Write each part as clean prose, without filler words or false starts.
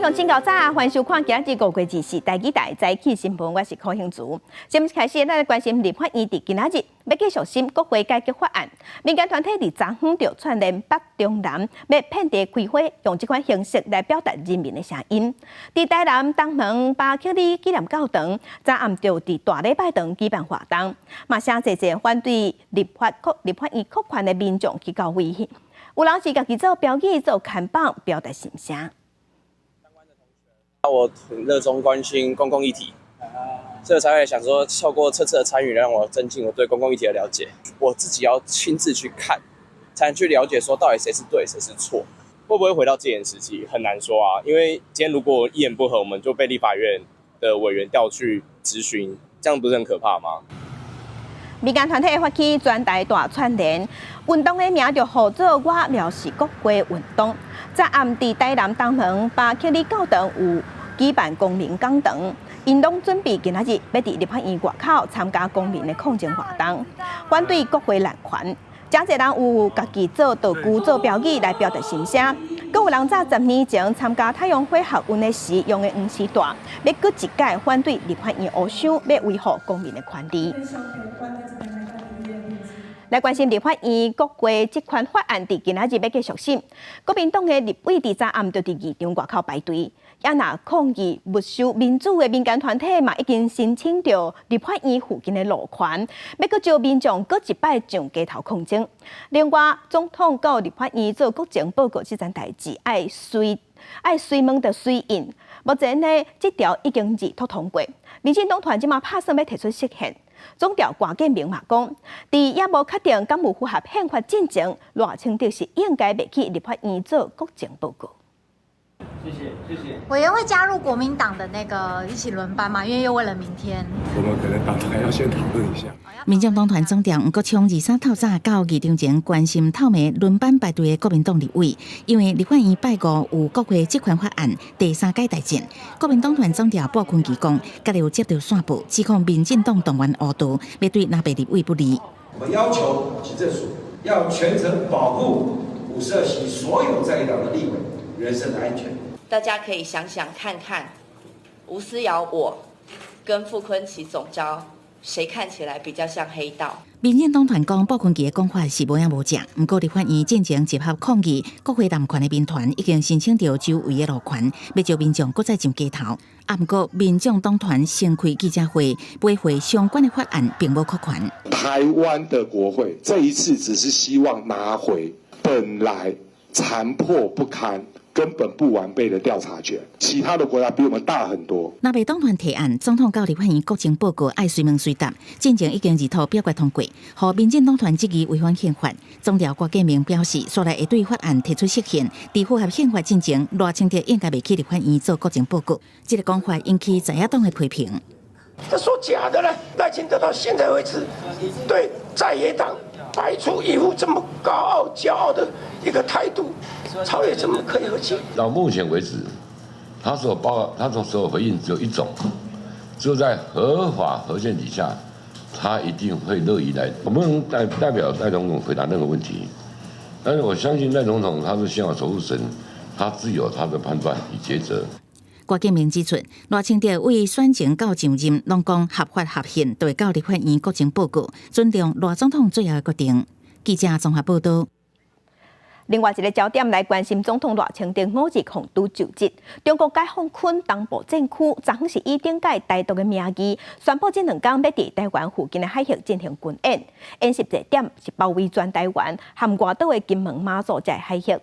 雄真𠢕早，歡迎收看今仔日5月24台語台早起新聞，我是柯興慈。節目開始，咱來關心立法院佇今仔日欲繼續審國會改革法案。民間團體佇昨昏就串聯北中南，欲遍地開花，用這款形式來表達人民的聲音。佇台南東門巴克利紀念教堂，昨暗就佇大禮拜堂舉辦活動，嘛誠濟濟反對立法院擴權的民眾去到位，有人是家己做標語、做看板，表達心聲。我很熱衷關心公共議題，所以才會想說透過這次的參與，讓我增進我對公共議題的了解。我自己要親自去看，才能去了解說到底誰是對，誰是錯。會不會回到戒嚴時期，很難說啊。因為今天如果一言不合，我們就被立法院的委員調去質詢，這樣不是很可怕嗎？民間團體發起全台大串聯運動的名就號做我藐視國會運動。昨暗佇台南東門巴克利教堂有舉辦公民講堂，𪜶攏準備今仔日欲佇立法院外口參加公民的抗爭活動，反對國會濫權。誠濟人有家己做道具、做標語來表達心聲，閣有人早10年前參加太陽花學運的時用的黃絲帶，欲閣一擺反對立法院烏箱，欲維護公民的權利。來關心立法院國會職權法案，佇今仔日欲繼續審。國民黨的立委佇昨暗就佇議場外口排隊，也若抗議沒收民主的民間團體嘛，已經申請著立法院附近的路權，欲閣召民眾閣一擺上街頭抗爭。另外，總統到立法院做國情報告這件代誌，愛隨問著隨應。目前呢，這條已經二讀通過，民進黨團這馬拍算欲提出釋憲。總調郭建明嘛講，佇猶無確定敢有符合憲法進前，賴清德是應該袂去立法院做國情報告。謝謝，謝謝。委員會加入國民黨的那個一起輪班嘛？因為又為了明天。我們可能黨團要先討論一下。民進黨團總召黃國昌23透早到議場前關心透暝輪班排隊的國民黨立委，因為立法院拜五有國會職權法案第三階大戰，國民黨團總召布坤琪講，家己有接到線報，指控民進黨黨員誤導，欲對藍白立委不利。我們要求警政署要全程保護52席所有在野黨的立委人身的安全。大家可以想想看看，吳思瑤我跟傅崐萁總召，誰看起來比較像黑道？民進黨團講，布坤琪的講法是無影無證，毋過立法院進前集合抗議國會濫權的民團已經申請著周圍的路權，欲召民眾閣再上街頭。啊，毋過民眾黨團先開記者會，駁回相關的法案並無擴權。台灣的國會這一次只是希望拿回本來殘破不堪、根本不完備的調查權，其他的國家比我們大很多。藍白黨團提案，總統到立法院國情報告愛隨問隨答，進前已經二讀表決通過，予民進黨團質疑違反憲法。總召郭建明表示，煞來會對法案提出釋憲，佇符合憲法進前，賴清德應該袂去立法院做國情報告。這個講法引起在野黨的批評。這說假的呢？賴清德到現在為止，對在野黨擺出一副這麼高傲、驕傲的一個態度，朝野怎麼可以和解？到目前為止，他所報、他所所有回應只有一種，就在合法合憲底下，他一定會樂意來。我不能代表賴總統回答任何問題，但是我相信賴總統他是憲法守護神，他自有他的判斷與抉擇。郭建明指出，賴清德對選前到上任，攏講合法合憲，就會到立法院國情報告，尊重賴總統最後的決定。記者綜合報道。另外一個焦點來關心總統賴清德五日紅都就職，中國解放軍東部戰區昨昏是以頂屆台獨的名義，宣布這兩工欲佇台灣附近的海域進行軍演，演習地點是包圍全台灣和外島的金門、馬祖這海域。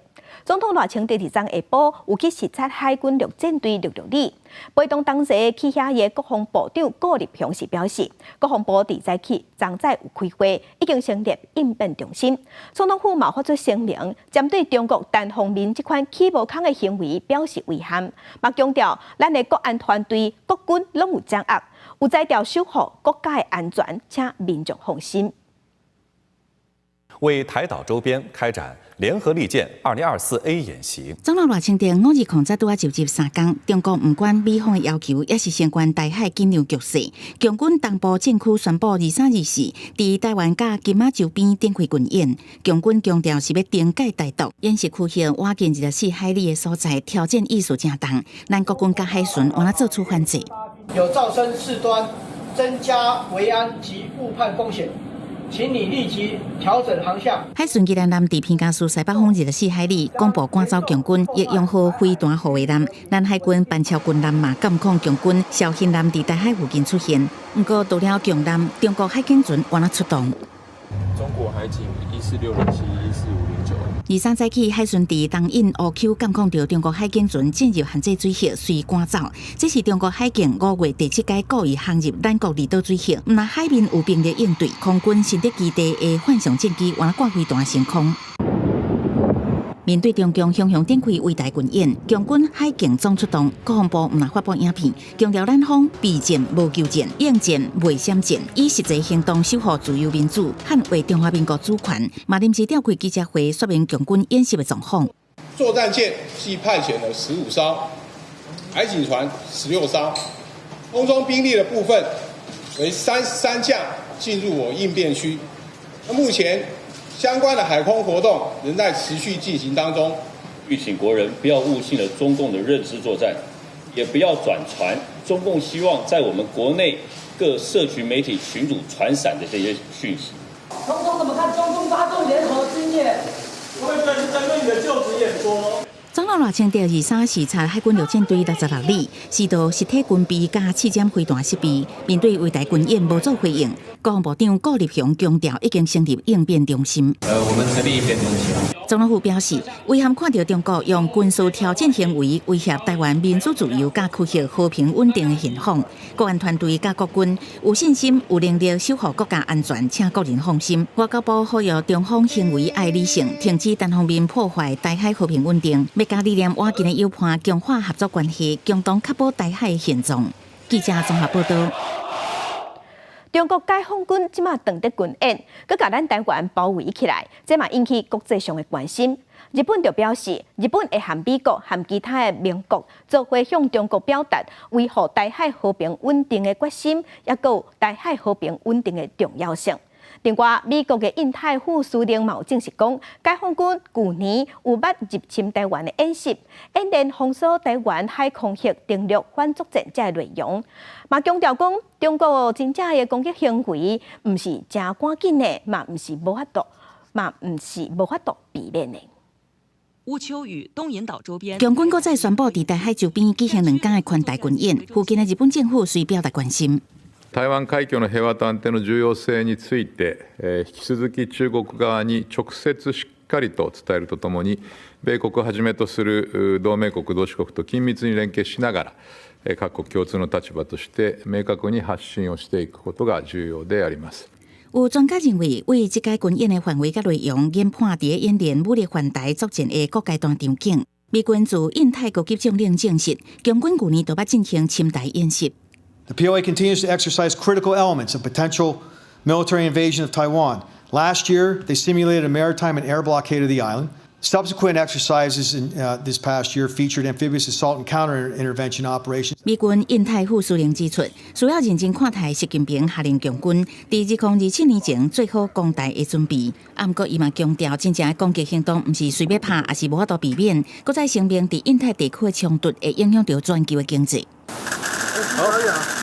總統賴清德佇昨下晡有去視察海軍陸戰隊陸六里，陪同當時去遐的國防部長顧立雄時表示，國防部佇早起昨早有開會，已經成立應變中心。總統府嘛發出聲明，針對中國單方面這款起無空的行為表示遺憾，嘛強調咱的國安團隊、國軍攏有掌握，有才調守護國家的安全，請民眾放心。為台島周邊開展聯合利劍2024 A 演習。總統賴清德五日控早拄仔就職三工，中國毋管美方的要求，抑是相關台海緊張局勢。共軍東部戰區宣布23、24佇台灣佮金馬周邊展開軍演。共軍強調是欲懲戒台獨，演習區域倚近24海里的所在，挑戰意思誠重。咱國軍佮海巡有哪做出反制？有造成事端，增加維安及誤判風險，請你立即調整航向。海巡宜蘭艦佇屏嘉市西北方24海里，廣播趕走共軍益陽號飛彈護衛艦。咱海軍板橋軍艦嘛監控共軍紹興艦佇台海附近出現。毋過除了共艦，中國海警船有哪出動？中國海警14607、14509。23早起，海巡佇東引烏丘監控著中國海警船進入限制水域，隨趕走。這是中國海警5月第七擺故意航入咱國離島水域，毋但海面有兵力應對，空軍新竹基地的反相戰機有掛飛彈升空。面對中共雄雄展開圍台軍演，共軍海警總出動，國防部毋但發布影片，強調咱方避戰無求戰，應戰袂閃戰，以實際行動守護自由民主，捍衛中華民國主權。嘛臨時召開記者會，說明共軍演習的狀況。作戰艦計派遣了15艘，海警船16艘，空中兵力的部分為33架進入我應變區。那目前，相關的海空活動仍在持續進行當中。籲請國人不要誤信了中共的認知作戰，也不要轉傳中共希望在我們國內各社群媒體群組傳散的這些訊息。總統怎麼看中共發動聯合軍演？我會專心針對你的就職演說。總統賴清德23視察海軍陸戰隊66里，視導實體軍備佮試驗飛彈設備，面對圍台軍演無做回應。國防部長顧立雄強調，已經成立應變中心。我們成立應變中心。總統府表示，遺憾看著中國用軍事挑戰行為威脅台灣民主自由佮區域和平穩定的現況。國安團隊佮國軍有信心、有能力守護國家安全，請國人放心。外交部呼籲中方行為愛理性，停止單方面破壞台海和平穩定，欲佮理念倚近的友伴強化合作關係，共同確保台海的現狀。記者綜合報道。中國解放軍這馬當佇軍演，閣共咱台灣包圍起來，這嘛引起國際上的關心。日本就表示，日本會和美國和其他的盟國做伙向中國表達維護台海和平穩定的決心，抑閣有台海和平穩定的重要性。另外，美國的印太副司令嘛有證實講，解放軍舊年有捌入侵台灣的演習，演練封鎖台灣海空域登陸反作戰這个內容。嘛強調講，中國真正的攻擊行為毋是誠趕緊的，嘛毋是無法度，嘛毋是無法度避免的。烏丘與東引島周邊，共軍閣再宣布佇台海周邊舉行兩工的環台軍演，附近的日本政府遂表達關心。台灣海峽の平和と安定の重要性について、引き続き中国側に直接しっかりと伝えるとともに、米国をはじめとする同盟国、同志国と緊密に連携しながら、各国共通の立場として明確に発信をしていくことが重要であります。有專家認為，為這屆軍演的範圍佮內容，研判佇演練武力環台作戰的各階段場景。美軍駐印太高級將領證實，共軍舊年就捌進行侵台演習。 The PLA continues to exercise critical elements of potential military invasion of Taiwan. Last year, they simulated a maritime and air blockade of the island. Subsequent exercises in this past year featured amphibious assault and counter-intervention operations. 美軍印太副司令指出，需要認真看待習近平下令共軍佇2027年前做好攻台的準備。啊，毋過伊嘛強調，真正的攻擊行動毋是隨欲拍，抑是無法度避免。閣再聲明，佇印太地區的衝突會影響著全球的經濟。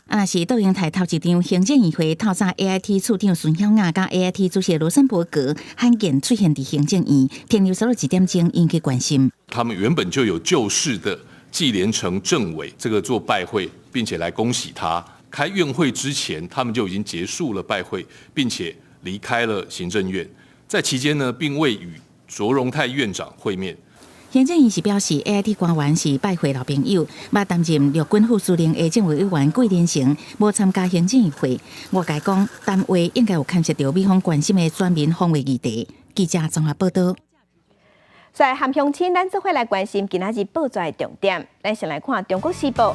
啊，若是杜英台頭一場行政院會透早 AIT 處長孫曉雅佮 AIT 主席羅森伯格罕見出現佇行政院，停留差不多一點鐘，引起關心。他們原本就有舊識的紀連城政委，這個做拜會，並且來恭喜他。開院會之前，他們就已經結束了拜會，並且離開了行政院。在期間呢，並未與卓榮泰院長會面。行政院是表示，AIT 官員是拜會老朋友，捌擔任陸軍副司令的政委委員桂連成無參加行政院會。外界講，談話應該有牽涉著美方關心的全面防衛議題。記者綜合報道。在含鄉親，咱做伙來關心今仔日報紙的重點。咱先來看《中國時報》。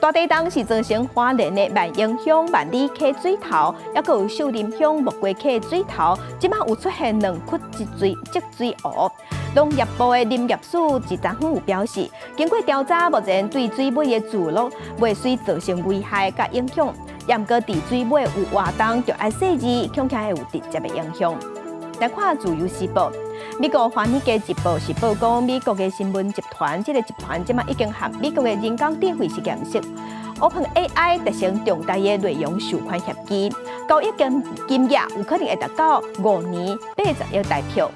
大地動是造成花蓮的萬榮鄉萬里溪水頭，抑閣有秀林鄉木瓜溪水頭，這馬有出現兩窟積水積水湖。農業部的林業署佇昨昏有表示，經過調查，目前對水尾的聚落袂隨造成危害佮影響。毋過佇水尾有活動，就愛細緻，恐驚會有直接的影響。來看《自由時報》，美國華爾街日報是報講，美國的新聞集團，這个集團這馬已經和美國的人工智慧實驗室 OpenAI 達成重大的內容授權協議，交易金金額有可能會達到5年80億台票。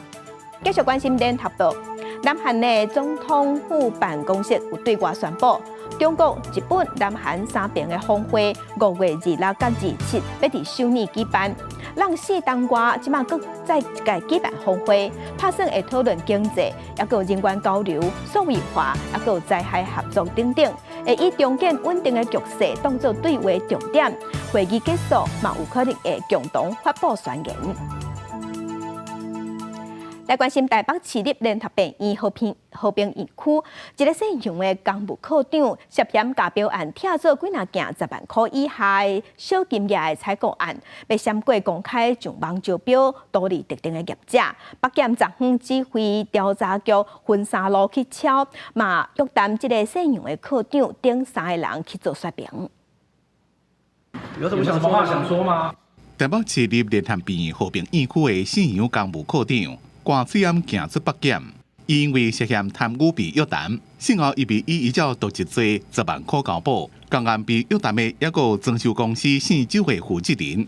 繼續關心聯合報，南韓的總統府辦公室有對外宣布，中國、日本、南韓三邊的峰會5月26佮27欲佇首爾舉辦。咱四黨外，這馬閣再一屆舉辦峰會，拍算會討論經濟，抑閣有人員交流、數位化，抑閣有災害合作等等，會以重建穩定的局勢當做對話重點。會議結束，嘛有可能會共同發布宣言。來關心台北市立聯合病院和平和平院區，一个姓楊的工務課長涉嫌共標案拆做幾若件10萬箍以下的小金額的採購案，欲閃過公開上網招標，圖利特定的業者。北檢昨昏指揮調查局分三路去抄，嘛約談這个姓楊的課長等三个人去做說明。有什麼想說話想說嗎？台北市立聯合病院和平院區的姓楊工務課長。掛喙罨行出北檢，因為涉嫌貪污被約談，事後伊被以依照瀆職罪10萬箍交保。仝案被約談的抑閣有裝修公司姓周的負責人。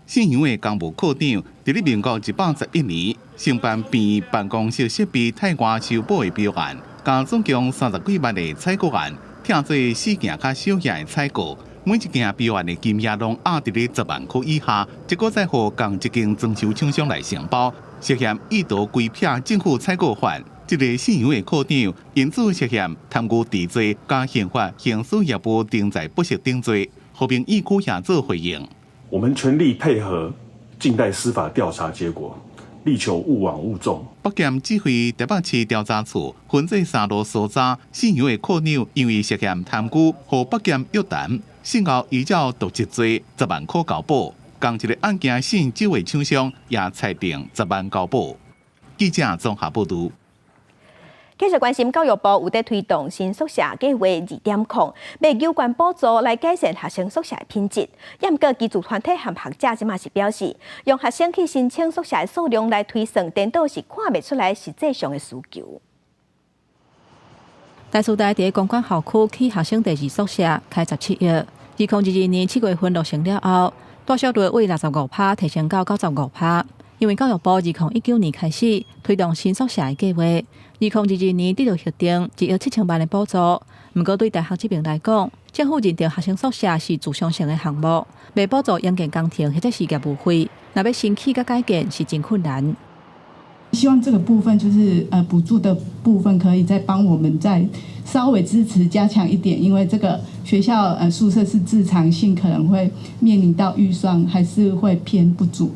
姓楊的工務課長，佇咧民國111年，承辦病院辦公室設備替外修補的標案，共總共30幾萬的採購案，拆做四件較小額的採購。每一件標案的金額攏壓佇咧10萬箍以下，結果再予仝一間裝修廠商來承包，涉嫌意圖規避政府採購法。這个姓楊的課長因此涉嫌貪污治罪，佮刑法刑事業務定罪不實定罪。和平院區也做回應。我們全力配合，靜待司法調查結果，力求勿枉勿縱。北檢指揮台北市調查處分做三路搜查，姓楊的課長因為涉嫌貪污，予北檢約談。事後依照瀆職罪10萬箍交保，仝一个案件姓周的廠商也裁定十萬交保。記者綜合報導。繼續關心教育部有佇推動新宿舍計劃2.0，欲有關補助來改善學生宿舍的品質。毋過基礎團體和學者這馬是表示，用學生去申請宿舍的數量來推算，顛倒是看袂出來實際上的需求。台師大佇公館校區起學生第二宿舍開17億，2022年7月份落成了後，住宿率為65%提升到95%。因為教育部2019年開始推動新宿舍的計劃，2022年得到核定1億7000萬的補助。毋過對大學這邊來講，政府認定學生宿舍是自償性的項目，袂補助營建工程或者是業務費，若欲新起佮改建是真困難。希望這個部分就是補助的部分，可以再幫我們再稍微支持加強一點，因為這個學校宿舍是自償性，可能會面臨到預算還是會偏不足。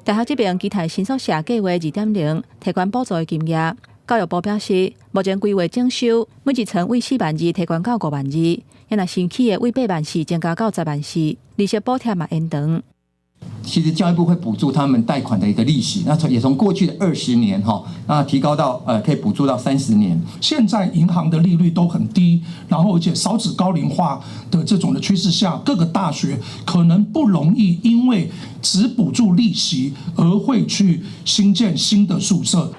大學這邊期待新宿舍計劃2.0提懸補助的金額，教育部表示，目前規劃整修，每一層為4萬2提懸到5萬2，若新起的為8萬4增加到10萬4，利息補貼嘛延長。其實教育部會補助他們貸款的一個利息，那從也從過去的20年哈，那提高到可以補助到30年。現在銀行的利率都很低，然後而且少子高齡化的這種的趨勢下，各個大學可能不容易因為只補助利息而會去興建新的宿舍。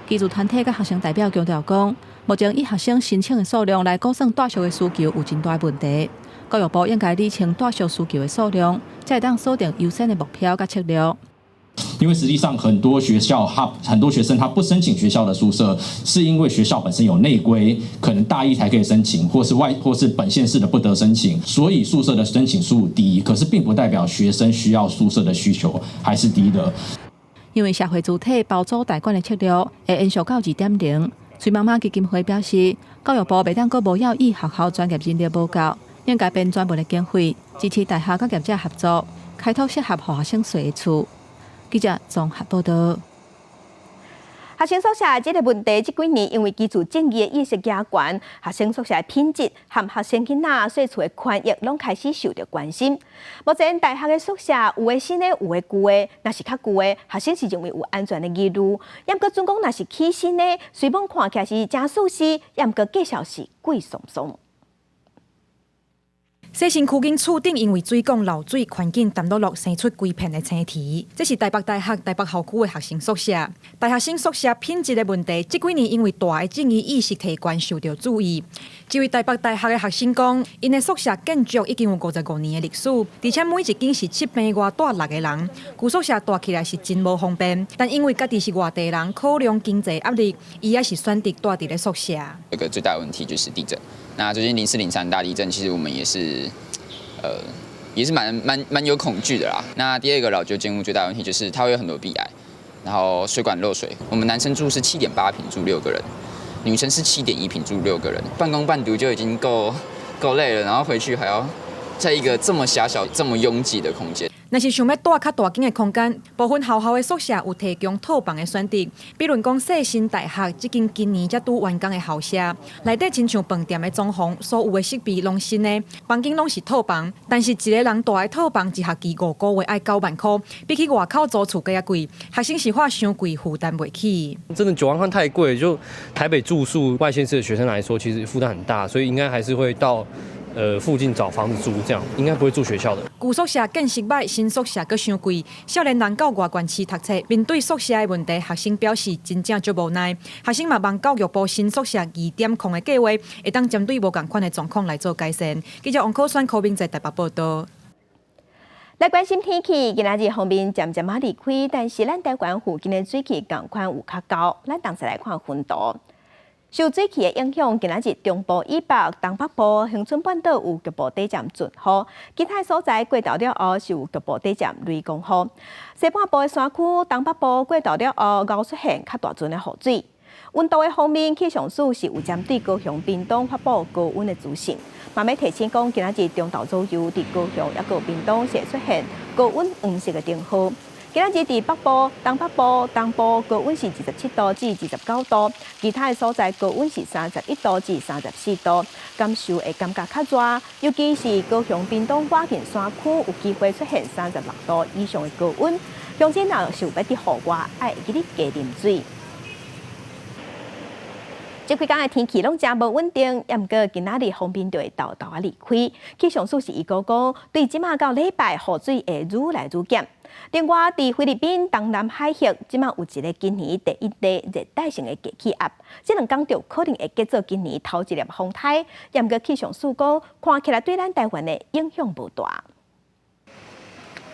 基礎團體佮學生代表強調講，目前以學生申請的數量來估算住宿的需求有真大問題。教育部應該理清住宿需求的數量，才會當鎖定優先的目標佮策略。因為實際上很多學校，他很多學生他不申請學校的宿舍，是因為學校本身有內規，可能大一才可以申請，或是外或是本縣市的不得申請，所以宿舍的申請數低。可是並不代表學生需要宿舍的需求還是低的。因為社會主體包租代管的策略會延續到2.0。崔媽媽基金會表示，教育部袂當閣無要以學校專業人力無夠，應該編專門的經費支持大學佮業者合作，開拓適合予學生踅的厝。記者綜合報導。學生宿舍這个問題，這幾年因為居住正義的意識加懸，學生宿舍的品質和學生囡仔細厝的權益攏開始受著關心。目前大學的宿舍有的新的，有的舊的，若是較舊的，學生是認為有安全的疑慮。毋過準講若是起新的，雖罔看起來是誠舒適，毋過價數是貴桑桑。西身軀間厝頂因為水管漏水，環境澹漉漉，生出規片的青苔。這是台北大學台北校區的學生宿舍。大學生宿舍品質的問題，這幾年因為大的正義意識提懸，受著注意。這位台北大學的學生講，𪜶的宿舍建築已經有55年的歷史，而且每一間是7平外蹛6個人，舊宿舍蹛起來是真無方便。但因為家己是外地人，考量經濟壓力，伊也是選擇蹛佇咧宿舍。一個最大的問題就是地震。那最近0403大地震，其實我們也是，也是蠻有恐懼的啦。那第二個老舊建物最大的問題就是它會有很多壁癌，然後水管漏水。我們男生住是7.8坪住6個人，女生是7.1坪住6個人，半工半讀就已經夠累了，然後回去還要在一個這麼狹小、這麼擁擠的空間。若是想欲蹛較大間的空間，部分學校的宿舍有提供套房的選擇。比如講，世新大學這間今年才拄完工的校舍，內底親像飯店的裝潢，所有的設備攏新的，房間攏是套房。但是一個人蹛的套房，一學期5個月愛9萬箍，比起外口租厝閣較貴。學生是話傷貴，負擔袂起。真的9萬塊太貴，就台北住宿外縣市的學生來說，其實負擔很大，所以應該還是會到附近找房子住，這樣應該不會住學校的。舊宿舍建設䆀，新宿舍閣傷貴，少年人到外縣市讀冊，面對宿舍的問題，學生表示真正足無奈。學生嘛望教育部新宿舍2.0的計劃，會當針對無仝款的狀況來做改善。記者王可選、柯明在台北報導。來關心天氣，今仔日鋒面漸漸仔離開，但是咱台灣附近的水汽仝款有較厚，咱同齊來看雲圖。受水汽的影響，今仔日中部以北、東北部、恆春半島有局部短暫陣雨，其他所在過晝了後是有局部短暫雷公雨。西半部的山區、東北部過晝了後，𠢕出現較大陣的雨水。溫度的方面，氣象署是有針對高雄、屏東發布高溫的資訊。嘛欲提醒講，今仔日中晝左右，佇高雄抑閣屏東是會出現高溫黃色的燈號。今仔日佇北部、東北部、東部高溫是27度至29度，其他的所在高溫是31度至34度，感受會感覺較熱。尤其是高雄、屏東、外近山區有機會出現36度以上的高溫。鄉親若是有欲佇戶外，愛會記得加啉水。這幾工的天氣攏誠無穩定，抑毋過今仔日鋒面就會沓沓仔離開。氣象署是預估講，對這馬到禮拜，雨水會愈來愈減。另外，佇菲律賓東南海域，這馬有一个今年第一例熱帶性的低氣壓，這兩工就可能會結做今年頭一粒風颱。抑毋過氣象署講，看起來對咱台灣的影響無大。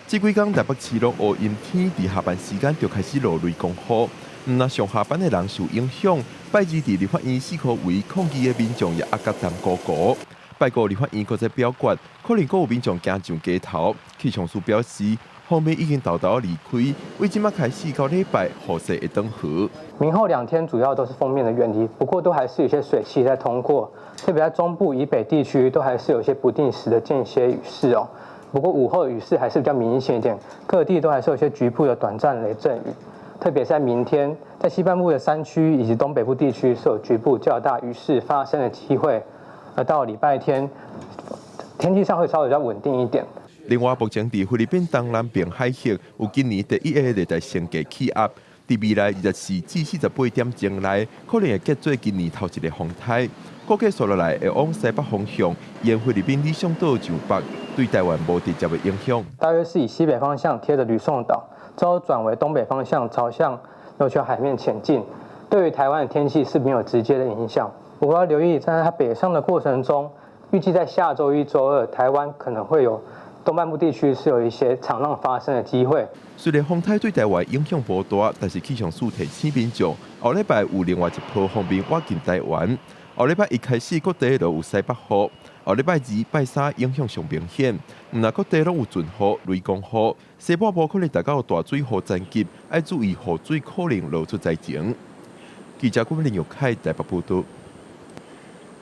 這幾工台北市攏烏陰天，佇下班時間就開始落雷公雨。毋但上下班的人受影響，拜二佇立法院四箍圍抗議的民眾也壓甲澹糊糊。拜五立法院閣再表決，可能閣有民眾行上街頭。氣象署表示，鋒面已經沓沓離開，為這馬開始到禮拜雨勢會轉和。明後兩天主要都是鋒面的遠離，不過都還是有些水汽在通過，特別在中部以北地區都還是有些不定時的間歇雨勢哦。不過午後雨勢還是比較明顯一點，各地都還是有些局部的短暫雷陣雨。特別在明天，在西半部的山區以及東北部地區是有局部較大雨勢發生的機會。而到禮拜天，天氣上會稍微比較穩定一點。另外，目前佇菲律賓東南邊海域有今年第一个熱帶性低氣壓，佇未來24至48點鐘內，可能會結做今年頭一个風颱。估計紲落來會往西北方向，沿菲律賓呂宋島上北，對台灣無直接的影響。大約是以西北方向貼著呂宋島，之後轉為東北方向朝向琉球海面前進，對於台灣的天氣是沒有直接的影響。不過要留意，在它北上的過程中，預計在下週一、週二，台灣可能會有東半部地區是有一些長浪發生的機會。雖然風颱對台灣影響無大，但是氣象署提醒民眾，後禮拜有另外一波鋒面倚近台灣。後禮拜一開始各地都有西北雨，後禮拜二、拜三影響上明顯，毋但各地攏有陣雨、雷公雨，西半部可能達到大水雨層級，愛注意雨水可能落出災情。記者郭林玉凱台北報導。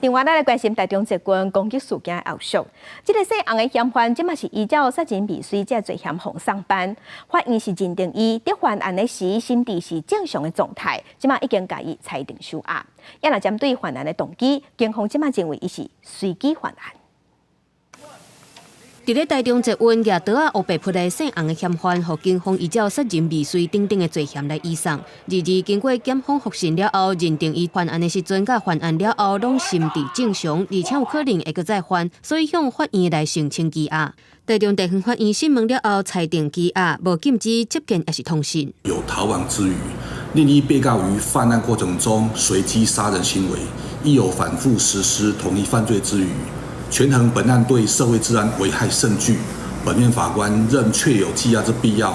另外，咱來關心台中捷運攻擊事件的後續。這个姓洪的嫌犯，這馬是依照殺人未遂這罪嫌予送辦。法院是認定伊佇犯案的時心智是正常的狀態，這馬已經共伊裁定收押。也若針對犯案的動機，警方這馬認為伊是隨機犯案。佇咧台中捷運舉刀仔烏白撲來姓洪的嫌犯，予警方依照殺人未遂等等的罪嫌來移送。二二經過檢方複審了後，認定伊犯案的時陣佮犯案了後攏心智正常，而且有可能會閣再犯，所以向法院來申請羈押。台中地方法院審問了後，裁定羈押，無禁止接見抑是通訊。有逃亡之虞，另一被告於犯案過程中隨機殺人行為，亦有反覆實施同一犯罪之虞。權衡本案對社會治安危害甚巨，本院法官認確有羈押之必要。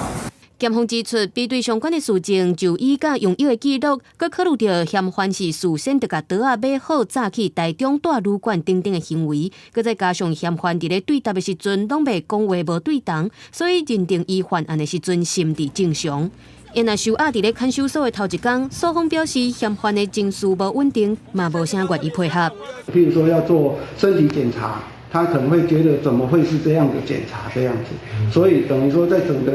檢方指出，比對相關的事證、就醫佮用藥的記錄，閣考慮著嫌犯是事先就共刀仔買好，早去台中蹛旅館等等的行為，閣再加上嫌犯佇咧對答的時陣攏袂講話無對同，所以認定伊犯案的時陣心智正常。因若收押佇咧看守所的頭一工，所方表示嫌犯的情緒無穩定，嘛無啥願意配合。譬如說要做身體檢查，他可能會覺得怎麼會是這樣的檢查這樣子，所以等於說在整個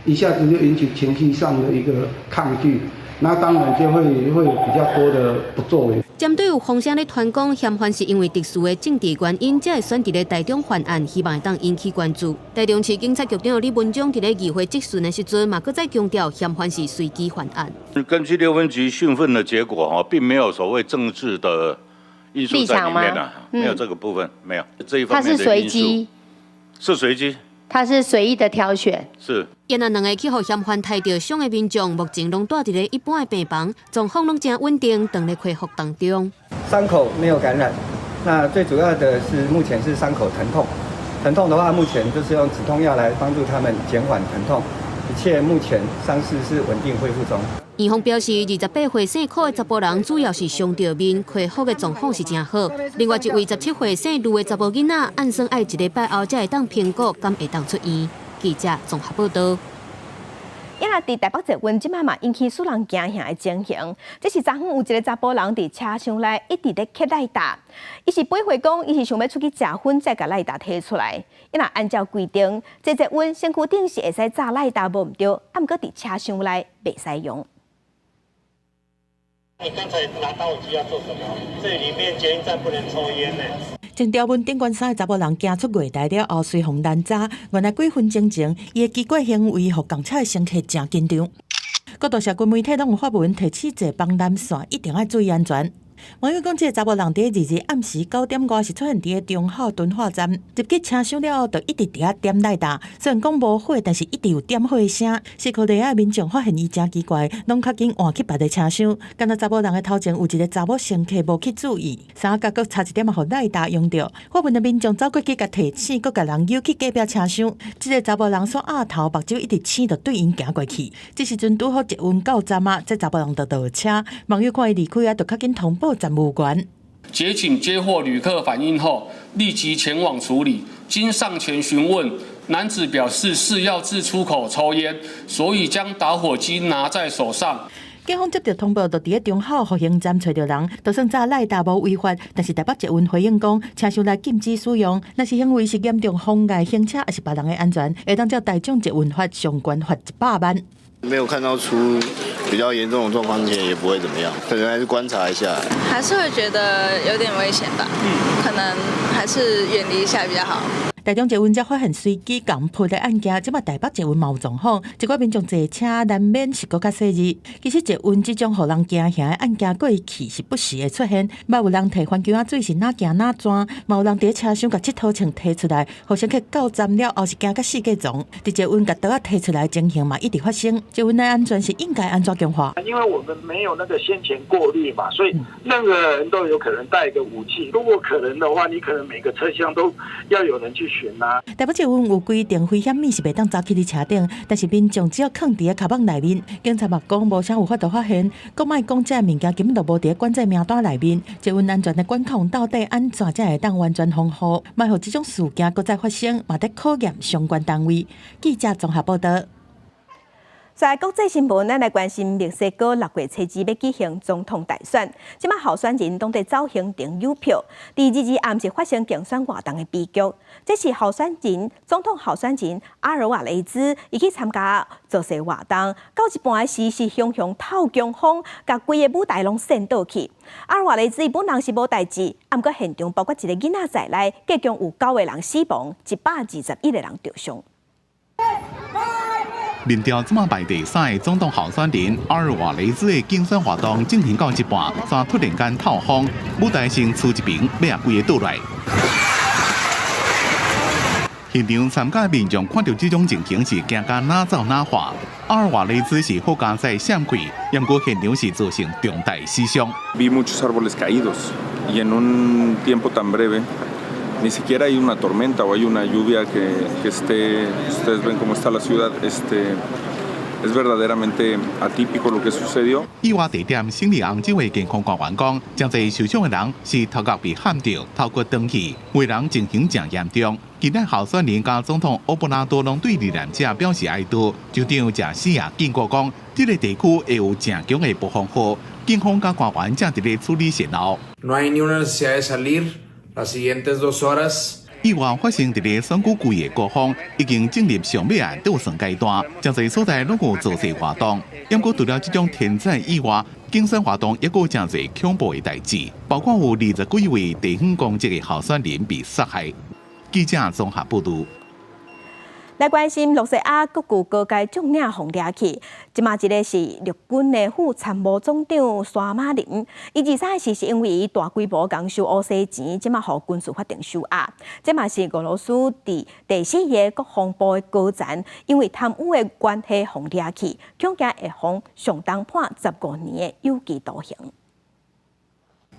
一下子就引起情緒上的一個抗拒，那當然就會有比較多的不作為。針對有風聲咧傳講，嫌犯是因為特殊的政治原因，才會選佇咧台中犯案，希望會當引起關注。台中市警察局長李文忠佇咧議會質詢的時陣，嘛閣再強調嫌犯是隨機犯案。根據六分局訊問的結果，哈，並沒有所謂政治的因素在裡面啊，沒有這個部分，沒有這一方面的因素。他是隨機，是隨機。他是隨意的挑選。是。因啊，兩个去予嫌犯刣著傷的民眾，目前攏蹛佇咧一般的病房，狀況攏誠穩定，正咧恢復當中。傷口沒有感染，那最主要的是目前是傷口疼痛，疼痛的話，目前就是用止痛藥來幫助他們減緩疼痛，一切目前傷勢是穩定恢復中。院方表示，28歲姓柯的查埔人主要是傷著面，恢復的狀況是誠好。另外一位17歲姓盧的查埔囡仔，按算愛一禮拜後才會當評估，敢會當出院。記者綜合報導。也若佇台北捷運，這馬嘛引起使人驚嚇的情形。這是昨昏有一个查埔人佇車廂內一直咧揢賴打，伊是背回講，伊是想欲出去食薰，才共賴打提出來。伊若按照規定，坐捷運身軀頂是會使紮賴打無毋對，啊毋過佇車廂內袂使用。你剛才拿打火機要做什麼？這裡面捷運站不能抽菸呢。穿條紋頂懸衫的查埔人行出月台了後，隨予攔查。原來幾分鐘前，伊的奇怪行為，予仝車的乘客誠緊張。各大社群媒體攏有發文提醒坐板南線一定愛注意安全。網友講，這个查埔人佇二二暗時9點外是出現佇忠孝敦化站，入去車廂了後，就一直佇遐點賴打。雖然講無火，但是一直有點火的聲。時刻內的民眾發現伊誠奇怪，攏較緊換去別个車廂。敢若查埔人的頭前有一個查某乘客無去注意，衫仔角閣差一點仔予賴打用著。發問的民眾走過去共提醒，閣共人誘去隔壁車廂。這个查埔人煞額頭目睭一直青，就對𪜶行過去。這時陣拄好捷運到站啊，這查埔人就落車。網友看伊離開啊，就較緊通報站務員。捷警接獲旅客反映後，立即前往處理。經上前詢問，男子表示是要至出口抽菸，所以將打火機拿在手上。警方接到通報，就佇咧忠孝復興站揣著人，就算紮賴打無違法，但是台北捷運回應講，車廂內禁止使用。若是行為是嚴重妨礙行車，抑是別人的安全，會當照大眾捷運法上懸罰100萬。沒有看到出比較嚴重的狀況之前，也不會怎麼樣，可能還是觀察一下。還是會覺得有點危險吧，可能還是遠離一下比較好。台中捷運才發現隨機共撲的案件，這馬台北捷運嘛有狀況，一寡民眾坐車難免是閣較細膩。其實捷運這種予人驚嚇的案件過去是不時會出現，嘛有人提番茄仔水是哪行哪轉，嘛有人佇車廂共𨑨迌銃提出來，予乘客到站了後是驚甲四界傱。佇捷運共刀仔提出來的情形嘛一直發生。捷運的安全是應該按怎強化？因為我們沒有那個先前過濾嘛，所以任何人都有可能帶一個武器。如果可能的話，你可能每個車廂都要有人去巡啦。台北捷運有規定，危險物是袂當紮去佇車頂，但是民眾只要囥佇咧跤蠓內面，警察嘛講無啥有法度發現。閣莫講這物件根本就無佇咧管制名單內面。捷運安全的管控到底按怎才會當完全防護？莫予這種事件閣再發生，嘛得考驗相關單位。記者綜合報導。在國際新聞，咱來關心墨西哥6月初二欲舉行總統大選，這馬候選人攏佇走行程誘票。佇二二暗時發生競選活動的悲劇，這是候選人總統候選人阿爾瓦雷茲，伊去參加造勢活動，到一半時是雄雄透強風，共規个舞台攏掀倒去。阿爾瓦雷茲本人是無代誌，毋過現場包括一個囡仔在內，計共有九個人死亡，121個人著傷。面朝這馬排第三个總統候選人阿爾瓦雷茲的競選活動進行到一半，煞突然間透風，舞台先吹一爿，欲共規个倒來。現場參加民眾看著這種情形是驚甲哪走哪看。阿爾瓦雷茲是好佳哉閃開，毋過現場是造成重大死傷。 Vi muchos árboles caídos y en un tiempo tan breve, ni siquiera hay una tormenta o hay una lluvia que esté, ustedes ven cómo está la ciudad, es verdaderamente atípico lo que sucedió。意外地點聖尼昂州的健康官員講，誠濟受傷的人是頭殼被撼著，頭骨斷去，有人情形誠嚴重。今日候選人佮總統奧布拉多攏對罹難者表示哀悼。州長賈西亞警告講，這个地區會有誠強的暴風雨，警方佮官員正佇咧處理善後。 No hay ni una necesidad de salir las siguientes 2 horas。意外發生佇咧選舉季的高峰，已經進入上尾的倒算階段，誠濟所在攏有造勢活動。毋過除了這種天災意外，競選活動猶閣有誠濟恐怖的代誌，包括有20幾位地方公職的候選人被殺害。記者綜合報導。來關心露西亞閣有高階將領予掠去，這馬一个是陸軍的副參謀總長沙馬林，伊23時是因為伊大規模仝收烏西錢，這馬予軍事法庭收押。這嘛是俄羅斯佇第四个國防部的高層，因為貪污的關係予掠去，恐驚會予上重判15年的有期徒刑。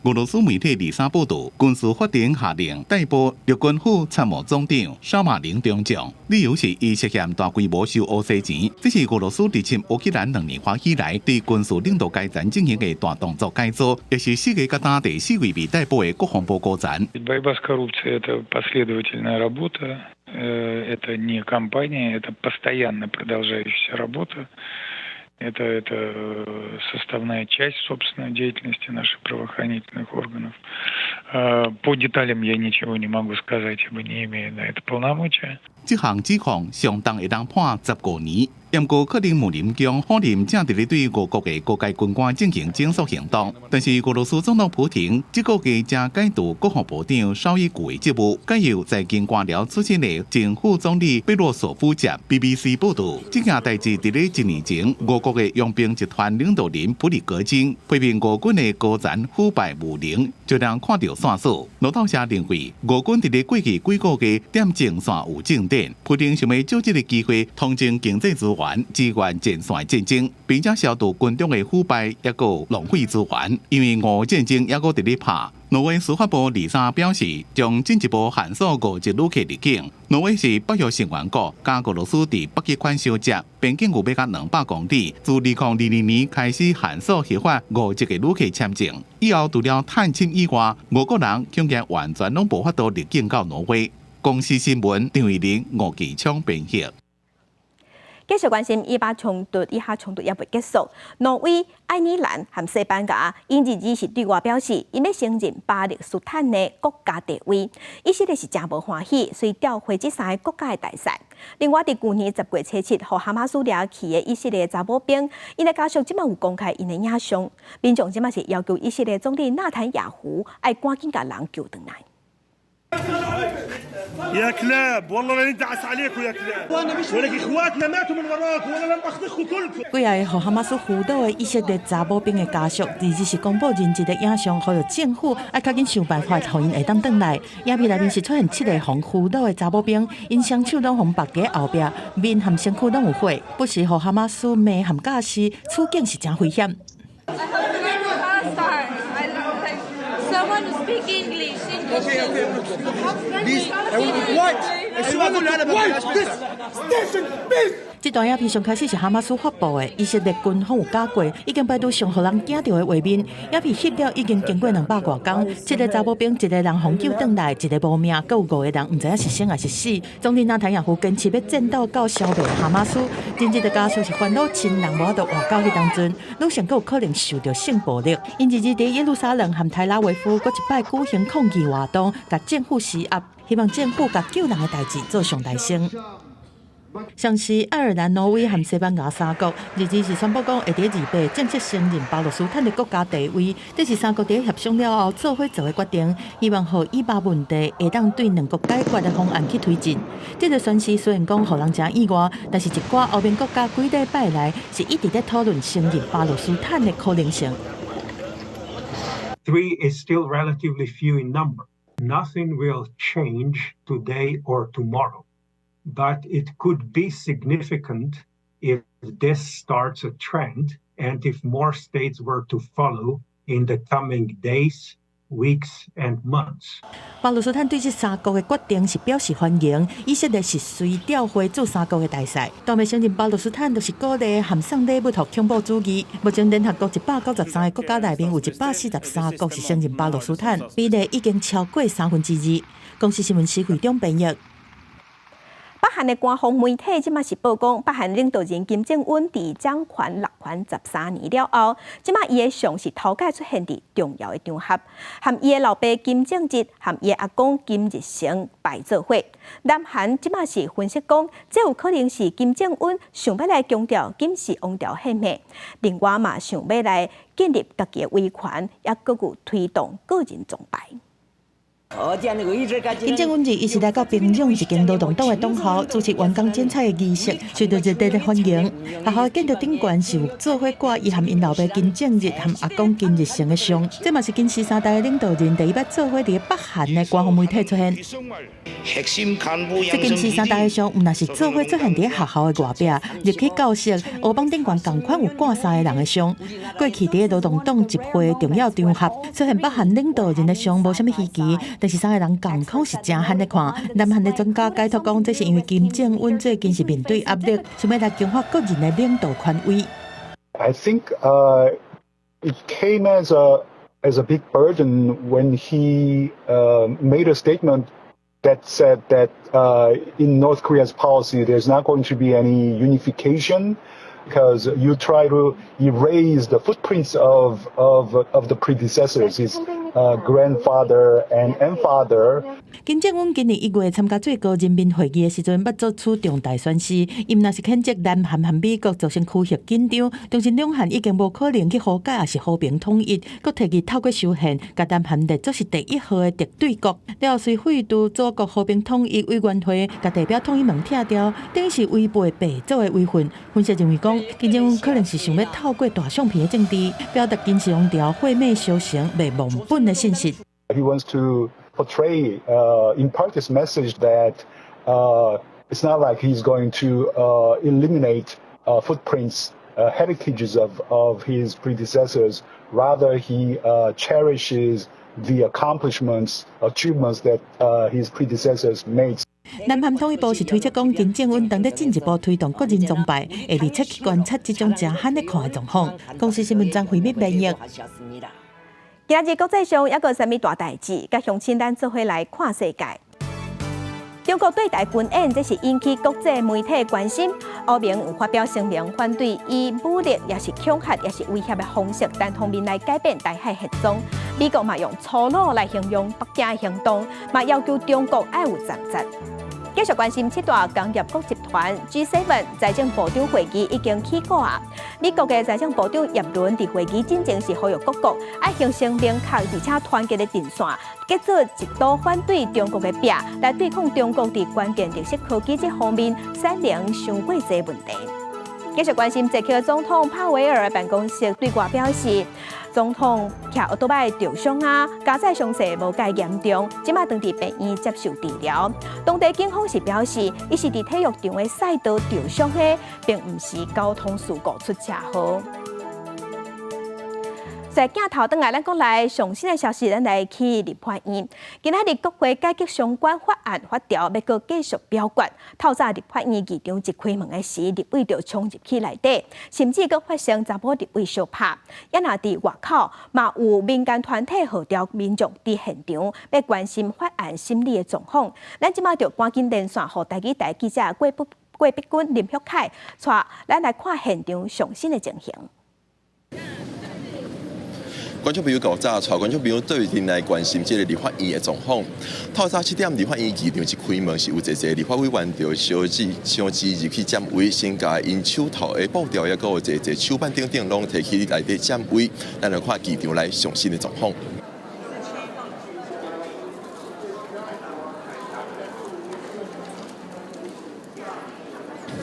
俄羅斯媒體23報導，軍事法庭下令逮捕陸軍副參謀總長沙馬林中將，理由是伊涉嫌大規模收烏西錢。這是俄羅斯入侵烏克蘭2年外以來，佇軍事領導階層進行的大動作改組，也是世界各大第四位被逮捕的國防部高層。 Борьба с коррупцией – это последовательная работа, это не кампания, это постоянно продолжающаяся работа. Это составная часть, собственно, деятельности наших правоохранительных органов. По деталям я ничего не могу сказать, ибо не имею на это полномочия. 這項指控上重會當判15年，毋過克里姆林宮否認正佇咧對俄國的高階軍官進行整肅行動。但是俄羅斯總統普廷這個月才解除國防部長紹伊古的職務，改由財經官僚出身的前副總理貝洛索夫接。BBC 報導，這件代誌佇咧一年前，俄國的傭兵集團領導人普里戈金批評俄軍的高層腐敗無能，就讓看著線索。路透社認為，俄軍佇咧過去幾個月踮前線有進展。普丁想欲藉這个機會，統整經濟資源，支援前線戰爭，並且消除軍中的腐敗，抑閣浪費資源。因為俄烏戰爭猶閣佇咧拍。挪威司法部23表示，將進一步限縮俄籍旅客入境。挪威是北約成員國，佮俄羅斯佇北極圈相接，邊境有欲甲200公里。自2022年開始限縮核發俄籍的旅客簽證，以後除了探親以外，俄國人恐驚完全攏無法度入境到挪威。公視新聞張慧玲、吳繼昌編譯。繼續關心以巴衝突，以哈衝突猶未結束。挪威、愛爾蘭和西班牙，𪜶二二是對外表示，𪜶欲承認巴勒斯坦的國家地位。以色列是誠無歡喜，遂調回這三个國家的大使。另外，佇舊年10月初7，予哈馬斯掠去的以色列查某兵，𪜶的家屬這馬有公開𪜶的影像。民眾這馬是要求以色列總理納坦雅胡愛趕緊共人救轉來。 يا كلاب والله لندعس عليكم يا كلاب ولك اخواتنا ماتوا من وراكم والله لنبخبخكم كلكم。幾个予哈馬斯俘虜的以色列查某兵的家屬，二日是公布人質的影像，呼籲政府愛較緊想辦法，予𪜶會當轉來。影片內面是出現七個予俘虜的查某兵，𪜶雙手攏予縛佇後壁，面和身軀攏有血，不時予哈馬斯罵和教示，處境是誠危險。 Someone who speak English. Okay, okay. This, what? What? This station, this. 這段影片上開始是哈馬斯發布的，以色列軍方有假過，已經排除上予人驚著的畫面。影片翕了已經經過200外工，七个查某兵，一个人予救轉來，一个無命，閣有五個人毋知影是生抑是死。總理納坦雅胡堅持欲戰鬥到消滅哈馬斯，真正的家屬是煩惱親人無法度活到彼當陣，女性閣有可能受著性暴力。𪜶日日佇耶路撒冷和台拉維夫閣一擺舉行抗議活動，共政府施壓，希望政府共救人的代誌做上代先。像是愛爾蘭、挪威和西班牙三國，日日是宣布講會佇28正式承認巴勒斯坦的國家地位。這是三國佇協商了後做伙做的決定，希望予以巴問題會當對兩國解決的方案去推進。這個宣示雖然講予人誠意外，但是一寡歐盟國家幾禮拜來是一直咧討論承認巴勒斯坦的可能性。 Three is still relatively few in number. Nothing will change today or tomorrow. But it could be significant if this starts a trend and if more states were to follow in the coming days, weeks and months. 巴勒斯坦對這三國的決定是表示歡迎，以色列是隨調會做三國的大使。當欲承認巴勒斯坦，就是鼓勵和送禮物予恐怖主義。目前聯合國193個國家內面有143國是承認巴勒斯坦，比例已經超過2/3。公視新聞施惠中編譯。北韓的官方媒體這馬是報講，北韓領導人金正恩佇掌權六權13年了後，這馬伊的像是頭擺出現佇重要的場合，和伊的老爸金正日和伊的阿公金日成擺做伙。南韓這馬是分析講，這有可能是金正恩想欲來強調金氏王朝血脈，另外嘛想欲來建立家己的威權，也閣有推動個人崇拜。金正恩日伊是來到平壤一間勞動黨的黨校主持員工剪彩的儀式，受到熱烈的歡迎。學校建築頂懸是有做伙掛伊和𪜶老爸金正日和阿公金日成的像，這嘛是金氏三代的領導人第一擺做伙佇北韓的官方媒體出現。這金氏三代的像，毋但是做伙出現佇學校的外壁，入去教室，烏板頂懸仝款有掛三个人的像。過去佇勞動黨集會重要場合出現北韓領導人的像，無啥物稀奇。但是三个人仝款是誠罕咧看。南韓的專家解讀講，這是因為金正恩最近是面對壓力，想欲來強化個人的領導權威。 I think it came as a big burden when he made a statement that said that in North Korea's policy there's not going to be any unification because you try to erase the footprints of the predecessors, his grandfather and father. 金正恩今年1月參加最高人民會議的時陣，欲做出重大宣示，伊毋但是譴責南韓和美國造成區域緊張，重申兩韓已經無可能去和解，抑是和平統一，閣提議透過修憲，共南韓列作是第一號的敵對國。了後隨廢除祖國和平統一委員會，共地標統一盟拆掉，等於是違背爸祖的遺訓。分析認為講，金正恩可能是想欲透過大相片的政治，表達金氏王朝血脈相承、袂忘本的信息。 He wants to portray, impart this message that it's not like he's going to eliminate footprints, heritages of his predecessors. Rather, he cherishes the accomplishments, achievements that his predecessors made. 南韓統一部是推測講，金正恩當咧進一步推動個人崇拜，會密切去觀察這種誠罕咧看的狀況。公視新聞張惠敏編譯。今日國際上猶閣有啥物大代誌？佮鄉親咱做伙來看世界。中國對台軍演，這是引起國際媒體關心。歐盟有發表聲明，反對以武力、抑是恐嚇、抑是威脅的方式，單方面來改變台海現狀。美國嘛用粗魯來形容北京的行動，嘛要求中國愛有擔責。繼續關心七大工業國集團 G7 財政部長會議已經起鼓啊！美國的財政部長葉倫佇會議進前是呼籲各國愛形成明確而且團結的陣線，結做一道反對中國的壁，來對抗中國佇關鍵綠色科技這方面產能傷過濟問題。繼續關心捷克總統帕維爾的辦公室對外表示，總統騎歐多擺著傷啊，駕駛傷勢無蓋嚴重，這馬轉佇病院接受治療。當地警方是表示，伊是佇體育場的賽道著傷的，並毋是交通事故出車禍。在鏡頭轉來，咱國內上新的消息，咱來去立法院。今仔日國會改革相關法案法條欲閣繼續表決。透早立法院議長一開門的時，立委就衝入去內底，甚至閣發生查某立委相拍。也若佇外口，嘛有民間團體號召民眾佇現場，欲關心法案審理的狀況。咱這馬就趕緊連線予台語台記者郭碧君、林旭凱，帶咱來看現場上新的情形。觀眾朋友，較早，帶觀眾朋友對陣來關心這个立法院的狀況。透早7點，立法院議長一開門，是有濟濟立法委員著相支相支入去佔位，先共𪜶手頭的布條，抑閣有濟濟手板等等，攏提去內底佔位。咱來看議場內上新的狀況。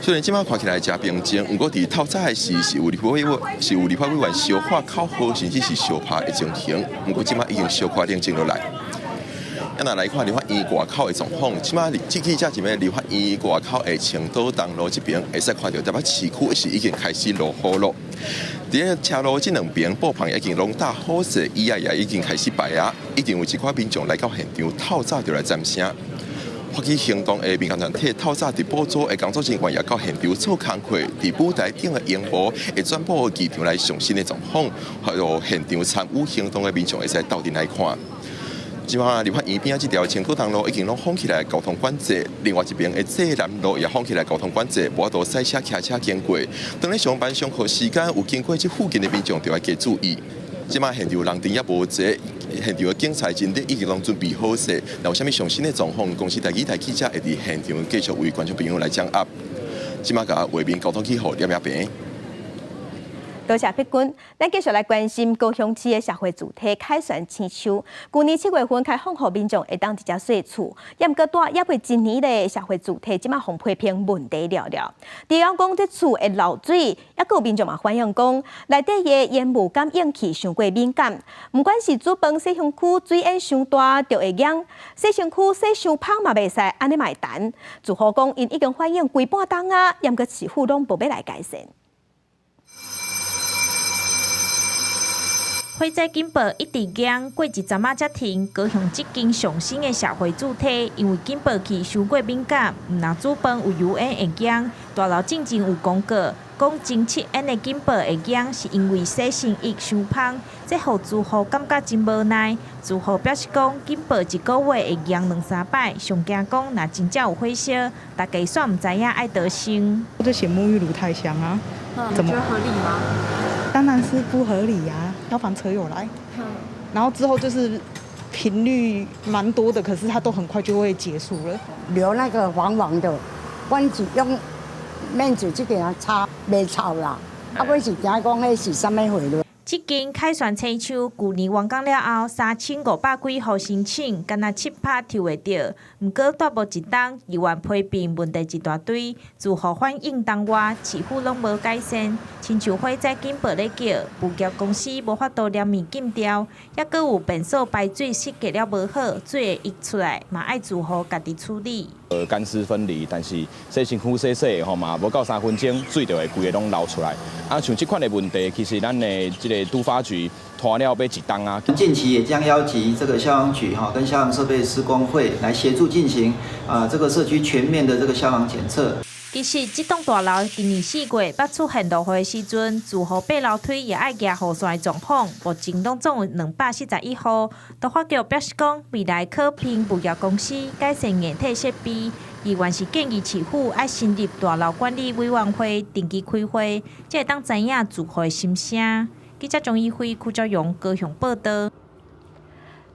雖然這馬看起來誠平靜，毋過佇透早的時是有立法委員相喊口號，甚至是相拍的情形。毋過這馬已經小可冷靜落來。啊，若來看立法院外口的狀況，這馬這記者佇咧立法院外口的青島東路這邊，會使看著台北市區是已經開始落雨咯。佇咧車路這兩邊布棚已經攏搭好勢，椅仔也已經開始擺啊，一定有一寡民眾來到現場，透早就來佔聲。發起行動的民間團體透早佇補助的工作人員也到現場做工課，佇舞台頂的熒幕會轉播議場內上新的狀況，予現場參與行動的民眾會使鬥陣來看。這馬立法院邊仔這條青島東路已經攏封起來交通管制，另外一邊的濟南路也封起來交通管制，無法度駛車、騎車經過。當咧上班上課時間有經過這附近的民眾，就愛加注意。這馬現場人陣也無濟，現場的警察人力已經攏準備好勢。若有啥物上新的狀況，公視台語台記者會佇現場繼續為觀眾朋友來掌握。這馬共畫面交通去予林亞平。多謝碧君，咱繼續來關心高雄市的社會住宅凱旋青樹。舊年7月份開放予民眾會當直接稅厝，也毋過蹛猶未一年咧，社會住宅這馬予批評問題了了。除了講這厝會漏水，猶閣有民眾嘛反映講，內底的煙霧感應器傷過敏感，毋管是煮飯洗身軀，水煙傷大就會癢，洗身軀洗傷芳嘛袂使，按呢嘛會彈。住戶講，𪜶已經反映規半冬啊，猶毋過市府攏無欲來改善。火災警報一直響，過一陣仔才停。高雄這間上新的社會住宅，因為警報器傷過敏感，毋但煮飯有油煙會癢。大樓進前有公告，講偵測煙的警報會癢，是因為洗身液傷芳，這予住戶感覺真無奈。住戶表示講，警報一个月會癢兩三擺，上驚講若真正有火燒，大家煞毋知影愛倒生。這寫沐浴乳太香啊，怎麼？你覺得合理嗎？當然是不合理呀，消防車有來，然後之後就是頻率蠻多的，可是它都很快就會結束了。留那個黃黃的，阮是用面紙去給它擦，袂臭啦。啊，阮是驚講彼是啥物貨咯。這間凱旋青樹，舊年完工了後，3500幾戶申請，敢若7拍抽會著。毋過蹛無一冬，議員批評問題一大堆，住戶反映當外，市府攏無改善。親像火災警報咧叫，物業公司無法度連面禁掉，抑閣有便所排水設計了無好，水會溢出來，嘛愛住戶家己處理。乾濕分離，但是洗身軀洗洗吼嘛，無夠3分鐘，水就會規个攏流出來。啊，像這款的問題，其實咱的這個都發局拖了欲一冬啊。近期也將邀集這個消防局哈跟消防設備施工會來協助進行啊這個社區全面的這個消防檢測。其實，這棟大樓今年4月捌出現落雨的時陣，住戶爬樓梯也愛舉雨傘的狀況，目前攏總有241戶。都發局表示講，未來可聘物業公司改善硬體設備，議員是建議市府愛成立大樓管理委員會，定期開會，才會當知影住戶的心聲。記者張一輝、邱昭勇高雄報導。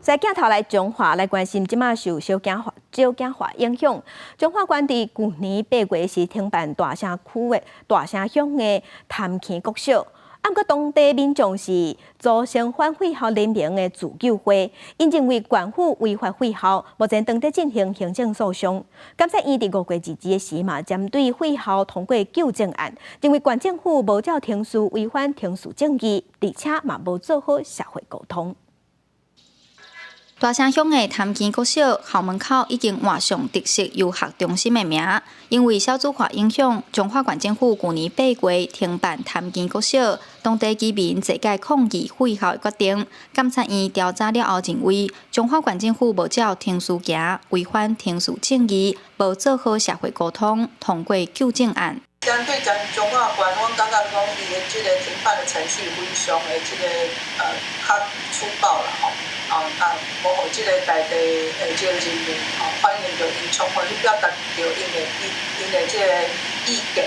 在鏡頭來彰化來關心，這馬受小景化影響，彰化縣佇舊年8月時停辦大城區的大城鄉的潭坑國小，啊，毋過當地民眾是組成反廢校聯盟的自救會，𪜶認為縣府違法廢校，目前當咧進行行政訴訟。監察院佇5月2日的時嘛，針對廢校通過糾正案，認為縣政府無照程序違反程序正義，而且嘛無做好社會溝通。大城鄉的潭墘國小校門口已經換上特色遊學中心的名，因為少子化影響，彰化縣政府舊年8月停辦潭墘國小，當地居民濟屆抗議廢校的決定。監察院調查了後認為，彰化縣政府無照程序行，違反程序正義，無做好社會溝通，通過糾正案。針對咱彰化縣，阮感覺講伊的這個停辦的程序非常的這個較粗暴啦吼，啊，無予這個在地的這個人民吼反映著𪜶充分去表達著𪜶的這個意見，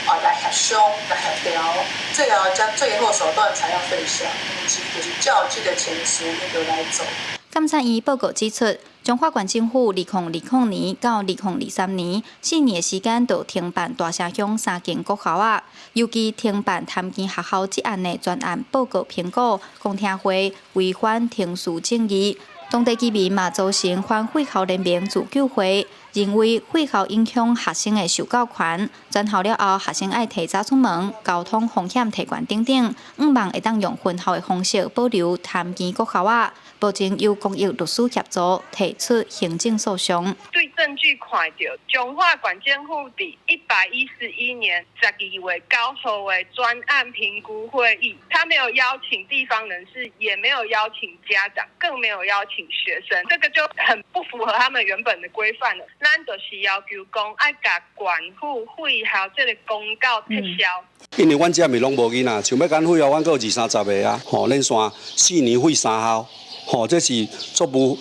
啊來協商來協調，最後才最後手段才要廢校，毋是就是照這個程序𪜶就來做。監察院報告指出，彰化縣政府2020年到2023年4年的時間，就停辦大城鄉三間國校仔，尤其停辦潭墘學校這案的專案報告評估公聽會違反程序正義，當地居民嘛組成反廢校聯盟自救會，認為廢校影響學生的受教權，轉校了後學生愛提早出門，交通風險提懸等等，向望會當用分校的方式保留潭墘國校仔。目前由公益律師協助提出行政訴訟。對證據看著，彰化縣政府佇111年12月9號的專案評估會議，他沒有邀請地方人士，也沒有邀請家長，更沒有邀請學生，這個就很不符合他們原本的規範了。咱就是要求講，愛共縣府廢校這個公告撤銷。因為阮遮咪攏無囡仔，像欲共廢校，阮閣有二三十个啊，吼，連續4年廢三校。吼，這是足無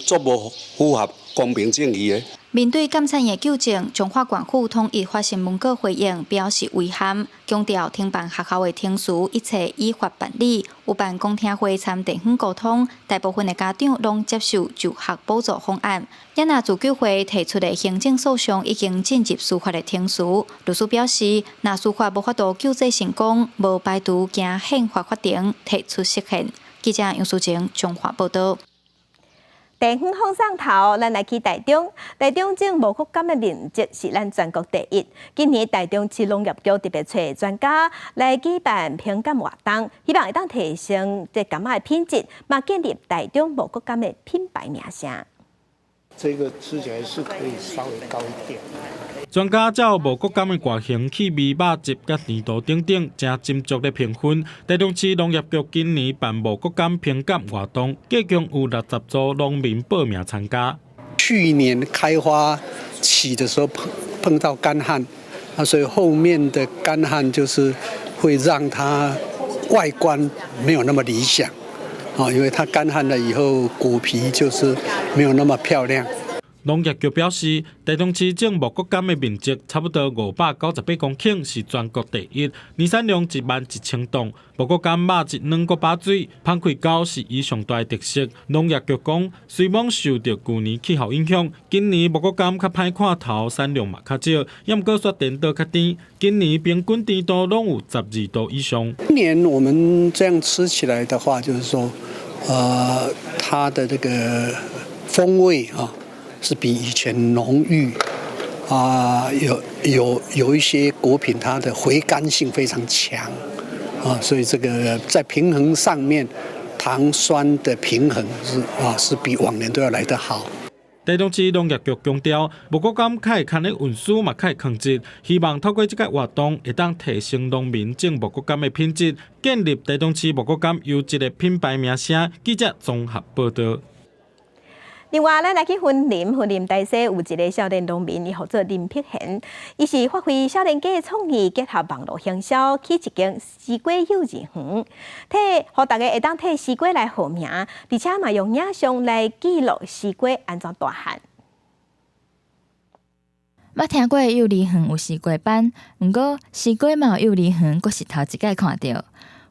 符合公平正義的。面對監察院糾正，彰化縣府統一發新聞稿回應，表示遺憾，強調停辦學校的程序一切依法辦理，有辦公聽會參地方溝通，大部分的家長攏接受就學補助方案。也若自救會提出的行政訴訟已經進入司法的程序，律師表示，若司法無法度救濟成功，無排除經憲法法庭提出釋憲。記者楊淑靜彰化報道。地方放送頭，咱來去台中。台中種五穀柑的面積是咱全國第一。今年台中市農業局特別揣專家來舉辦評鑑活動，希望會當提升這柑仔的品質，嘛建立台中五穀柑的品牌名聲。這個吃起來是可以稍微高一點。專家照五穀柑的外形、氣味、肉質佮甜度等等，誠斟酌咧評分。台中市農業局今年辦五穀柑評鑑活動，計共有60組農民報名參加。去年開花期的時候碰到乾旱，啊，所以後面的乾旱就是會讓它外觀沒有那麼理想，啊，因為它乾旱了以後，果皮就是沒有那麼漂亮。農業局表示，台中市種五穀柑的面積差不多598公頃，是全國第一，年產量1萬1千噸。五穀柑肉質軟閣飽水，芳開厚是伊上大的特色。農業局講，雖罔受著舊年氣候影響，今年五穀柑較歹看頭，產量嘛較少，猶毋過雪甜度較甜。今年平均甜度攏有12度以上。今年我們這樣吃起來的話，就是說，它的這個風味啊，是比以前濃郁啊，有一些果品它的回甘性非常強啊，所以這個在平衡上面，糖酸的平衡是比往年都要來得好。台中市農業局強調，五穀柑較會堪咧運輸嘛較會囥質，希望透過這個活動，會當提升農民種五穀柑的品質，建立台中市五穀柑優質的品牌名聲。記者綜合報道。另外，咱來去雲林，雲林大溪有一个少年農民，伊號做林碧賢，伊是發揮少年家的創意，結合網路行銷，起一間西瓜幼兒園，替予大家會當替西瓜來號名，而且嘛用影像來記錄西瓜按怎大漢。捌聽過幼兒園有西瓜班，毋過西瓜嘛有幼兒園，閣是頭一擺看著。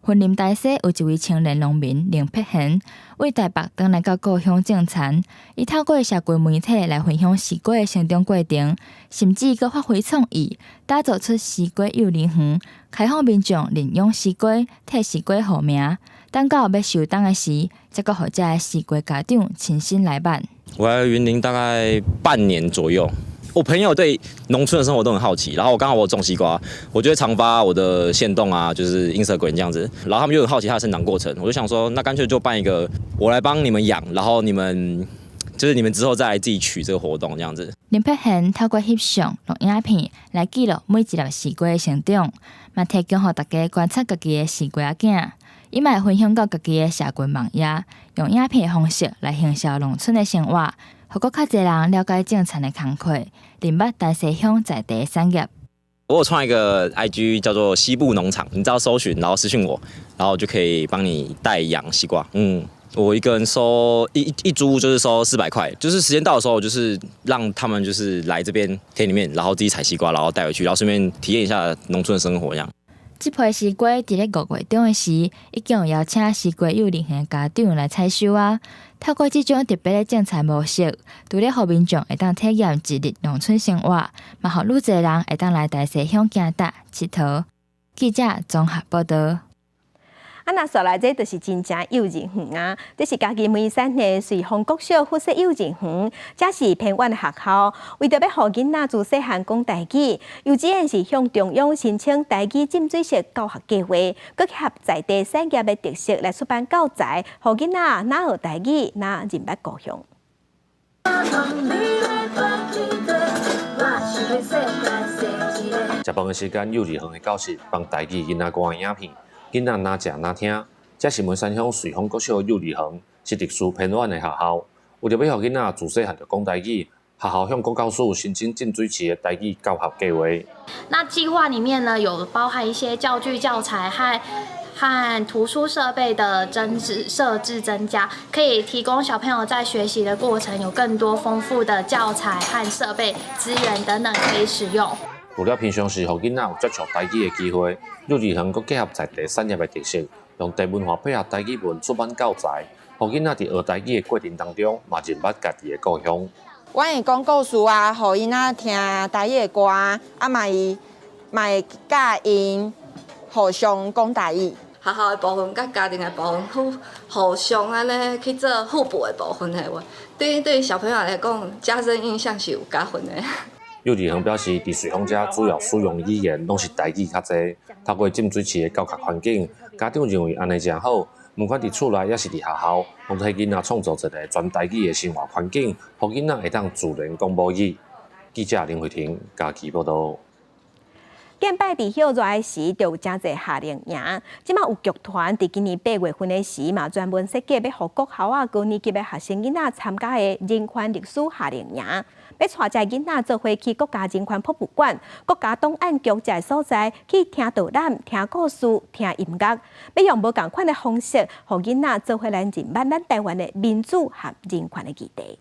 雲林大溪有一位青年農民林碧賢，為台北轉來到故鄉種田。伊透過社群媒體來分享西瓜的成長過程，甚至閣發揮創意，打造出西瓜幼兒園，開放民眾認養西瓜，替西瓜號名。等到欲收檔的時，才閣予遮的西瓜家長親身來辦。我來雲林大概半年左右。我朋友對農村的生活都很好奇，然後我剛好我種西瓜，我就會常發我的限動啊，就是 Instagram 這樣子，然後他們就很好奇它的生長過程，我就想說，那乾脆就辦一個，我來幫你們養，然後你們就是你們之後再來自己取這個活動，這樣子。林柏賢透過翕相、錄影片來記錄每一粒西瓜的成長，嘛提供予大家觀察家己的西瓜仔囝。伊嘛會分享到家己的社群網頁，用影片的方式來行銷農村的生活，予閣較濟人了解種田的工課，認捌大溪鄉在地的產業。我有創一個 IG 叫做西部農場，你只要搜尋，然後私訊我，然後我就可以幫你代養西瓜。嗯，我一個人收一株就是收400塊，就是時間到的時候，就是讓他們就是來這邊田裡面，然後自己採西瓜，然後帶回去，然後順便體驗一下農村的生活，這樣。這批西瓜佇咧5月中的時，已經有邀請西瓜幼兒園的家長來採收啊。透過這種特別的種菜模式，除了予民眾會當體驗一日農村生活，嘛予愈濟人會當來大溪鄉行踏𨑨迌。記者綜合報道。啊，若紲來這就是真正幼稚園啊！這是嘉義梅山的瑞豐國小附設幼稚園，這是偏遠的學校。為著欲予囡仔自細漢講台語，幼稚園是向中央申請台語浸水式教學計劃，閣結合在地產業的特色來出版教材，予囡仔若學台語，若認捌故鄉。食飯的時間，幼稚園的教室放台語囡仔歌的影片。囡仔若食若聽，這是梅山鄉瑞豐國小幼兒園，是歷史偏遠的學校。為著欲予囡仔自細漢就講台語，學校向國教署申請浸水式的台語教學計劃。那計劃裡面呢，有包含一些教具教材和圖書設備的增置設置增加，可以提供小朋友在學習的過程有更多豐富的教材和設備資源等等可以使用。除了平常時予囡仔有接觸台語的機會，幼兒園閣結合在地產業的特色，用地文化配合台語文出版教材，予囡仔佇學台語的過程當中，嘛認捌家己的故鄉。阮會講故事啊，予囡仔聽台語的歌，啊嘛會嘛會教𪜶互相講台語。學校的部分佮家庭的部分互相按呢去做互補的部分的話，對小朋友來講，加深印象是有加分的。幼兒園表示，佇瑞豐遮主要使用語言攏是台語較濟。透過浸水式的教學環境，家長認為按呢誠好。毋管佇厝內抑是佇學校，攏替囡仔創造一個全台語的生活環境，予囡仔會當自然講母語。記者林慧婷嘉義報導。近擺佇歇熱的時，就有誠濟夏令營。這馬有劇團佇今年8月份的時，嘛專門設計欲予國校仔高年級的學生囡仔參加的人權歷史夏令營，欲帶遮囡仔做伙去國家人權博物館、國家檔案局遮所在去聽導覽、聽故事、聽音樂，欲用無仝款的方式，予囡仔做伙來認捌咱台灣的民主和人權的議題。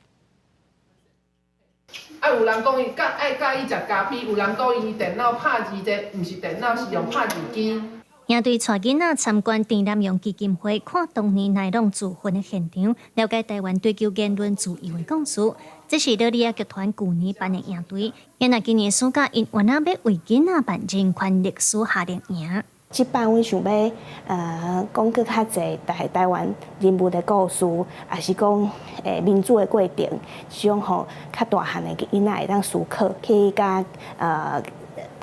啊，有人講伊愛教伊食咖啡，有人講伊電腦拍字這毋是電腦，是用拍字機。營隊帶囡仔參觀鄭南榕基金會，看當年內攏自焚的現場，了解台灣追求言論自由的故事。這是蘆里仔劇團舊年辦的營隊，𪜶今年暑假𪜶原來欲為囡仔辦人權歷史夏令營。這擺阮想欲講閣較濟台灣人物的故事，抑是講民主的過程，這種予較大漢的囡仔會當思考，去佮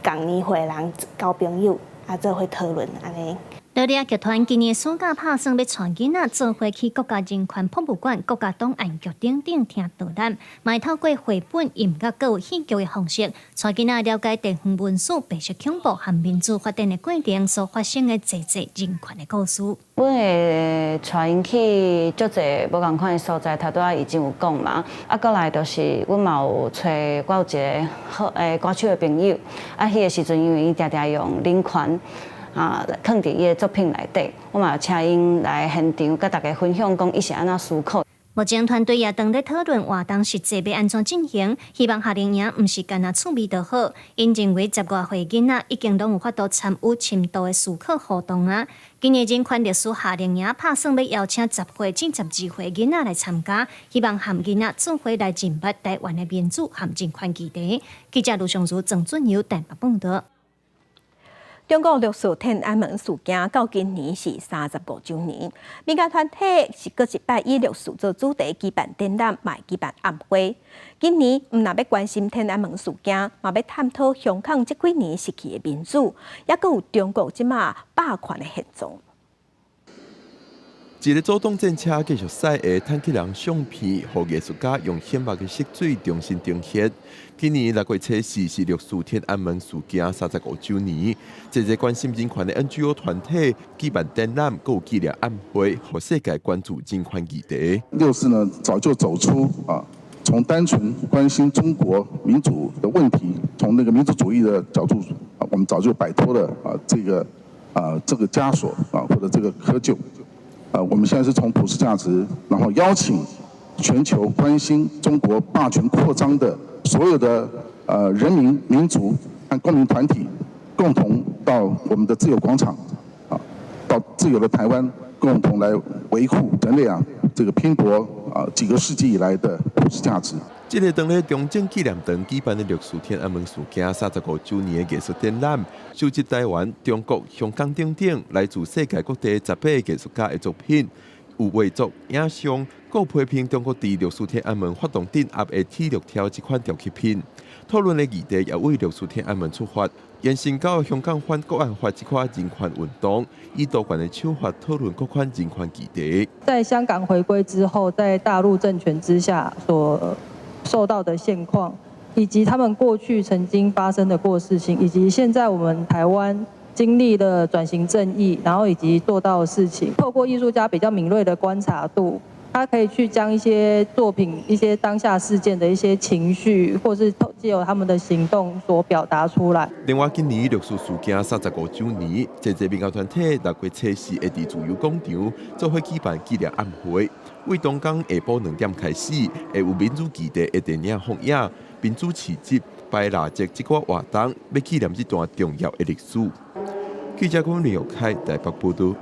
仝年歲人交朋友，啊做伙討論按呢。蘆里仔劇團今年暑假拍算欲帶囡仔做伙去國家人權博物館、國家檔案局等等聽導覽，嘛會透過繪本、音樂、閣有戲劇的方式，帶囡仔了解地方文史、白色恐怖和民主發展的過程所發生的濟濟人權的故事。阮會帶𪜶去足濟無仝款的所在，頭拄仔已經有講嘛。啊，閣來就是阮嘛有揣我有一個好歌手的朋友，啊，彼个時陣因為伊定定用人權。啊，囥佇伊的作品內底，我嘛請𪜶來現場佮大家分享，講伊是按怎思考。目前團隊也當咧討論活動實際欲按怎進行，希望夏令營毋是干焦趣味就好。𪜶認為十外歲囡仔已經攏有法度參與深度的思考活動啊。今年人權歷史夏令營拍算欲邀請10歲至12歲囡仔來參加，希望和囡仔做伙來認捌台灣的民主和人權議題。記者盧尚如、鄭俊友台北報導。中國六四天安門事件到今年是35週年，民間團體是閣一擺以六四做主題舉辦展覽，嘛舉辦暗會。今年毋但欲關心天安門事件，嘛欲探討香港這幾年失去的民主，抑閣有中國這馬霸權的現狀。一个左動戰車繼續駛的坦克人相片，予藝術家用顯目的色水重新呈現。今年六月初四是六四天安門事件35週年，濟濟關心人權的 NGO 團體舉辦展覽，閣有紀念晚會，予世界關注人權議題。六四呢，早就走出啊，從單純關心中國民主的問題，從那個民族主義的角度，啊，我們早就擺脫了這個枷鎖啊，或者這個窠臼。啊，我們現在是從普世價值，然後邀請全球關心中國霸權擴張的所有的人民、民族和公民團體，共同到我們的自由廣場，啊，到自由的台灣，共同來維護人類啊這個拼搏啊幾個世紀以來的普世價值。這个當咧中正紀念堂舉辦的六四天安門事件35週年的藝術展覽，收集台灣、中國、香港等等來自世界各地18个藝術家的作品，有畫作、影像，閣批評中國佇六四天安門發動鎮壓的鐵鏈條這款雕刻品。討論的議題也為六四天安門出發，延伸到香港反國安法這款人權運動，以多元的手法討論各款人權議題。在香港回歸之後，在大陸政權之下所受到的現況，以及他們過去曾經發生的過事情，以及現在我們台灣經歷了轉型正義，然後以及做到的事情，透過藝術家比較敏銳的觀察度，他可以去將一些作品、一些當下事件的一些情緒，或是藉由他們的行動所表達出來。另外，今年六四事件35週年，濟濟民間團體六月初四會佇自由廣場做伙舉辦紀念晚會。為當工下晡2點開始，會有民主基地的電影放映、民主市集、擺蠟燭這個活動，欲紀念這段重要的歷史。記者郭林玉凱台北報導。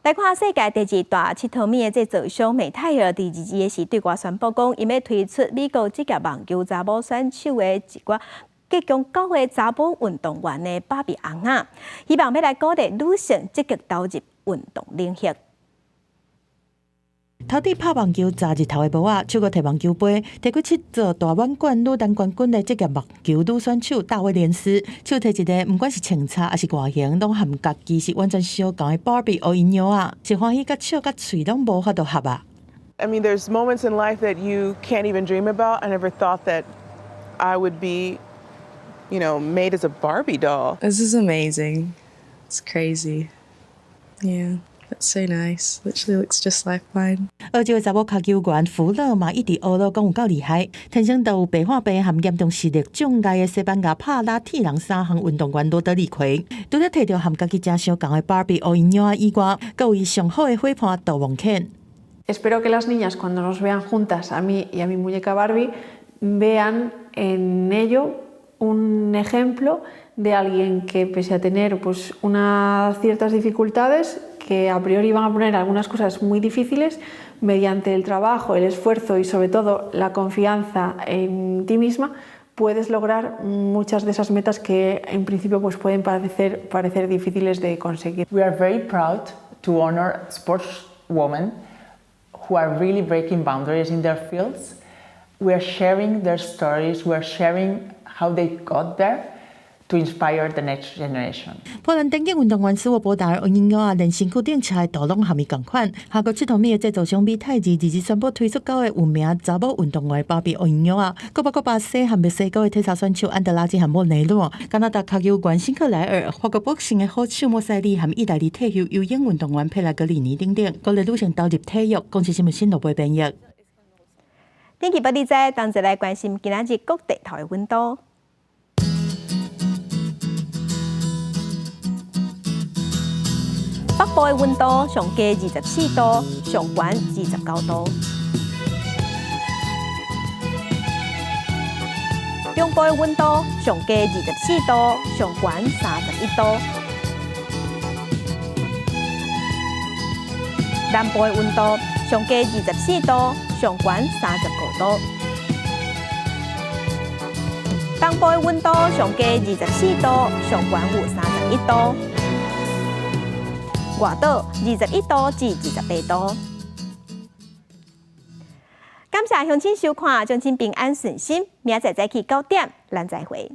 來看世界第二大𨑨迌物的製造商美泰爾，佇22日時對外宣布講，𪜶欲推出美國職業網球查某選手的一寡隔強九個查某運動員的芭比尪仔，希望欲來鼓勵女性積極投入運動領域。頭佇拍網球紮日頭的帽仔，手閣提網球杯，提過七座大滿貫女單冠軍的職業網球女選手大衛連斯，手提一个毋管是穿插抑是外形，攏和家己是完全相仝的芭比烏蠅仔，是歡喜佮笑佮喙攏無法度合啊！ I mean, there's moments in life that you can't even dream about. I never thought that I would be made as a Barbie doll. This is amazing. It's crazy. Yeah. That's so nice. Literally looks just like mine. 澳洲的查某跤球員福勒嘛，一直學了講有夠厲害，天生就有白化病和嚴重視力障礙的西班牙帕拉鐵人三項運動員羅德里奎，除了提著和家己誠相仝的芭比烏蠅仔以外，閣有伊上好的伙伴導盲犬。 Espero que las niñas cuando nos vean juntas, a mí y a mi muñeca Barbie, vean en ello un ejemplo de alguien que pese a tener pues unas ciertas dificultades que a priori van a poner algunas cosas muy difíciles, mediante el trabajo, el esfuerzo y sobre todo la confianza en ti misma, puedes lograr muchas de esas metas que en principio pues pueden parecer difíciles de conseguir. We are very proud to honor sportswomen who are really breaking boundaries in their fields. We are sharing their stories, we are sharing how they got there to inspire the next generation. 波蘭電競運動員斯沃波達烏蠅仔，連身軀頂車的圖攏和伊仝款。韓國𨑨迌物的製造商美泰爾二日宣布推出九个有名查某運動員芭比烏蠅仔，閣包括巴西和墨西哥的體操選手安德拉基和莫內諾，加拿大跤球員辛克萊爾，法國boxing的好手莫塞利和意大利退休游泳運動員佩萊格里尼等等，鼓勵女性投入體育。公視新聞新羅貝編譯。天氣報你知，同齊來關心今仔日各地頭的溫度。北部的溫度上低24度，上懸29度。中部的溫度上低24度，上懸31度。南部的溫度上低24度，上懸35度。東部的溫度上低24度，上懸有31度。外島21度至28度。感謝鄉親收看，祝親平安順心。明仔載早起9點，咱再會。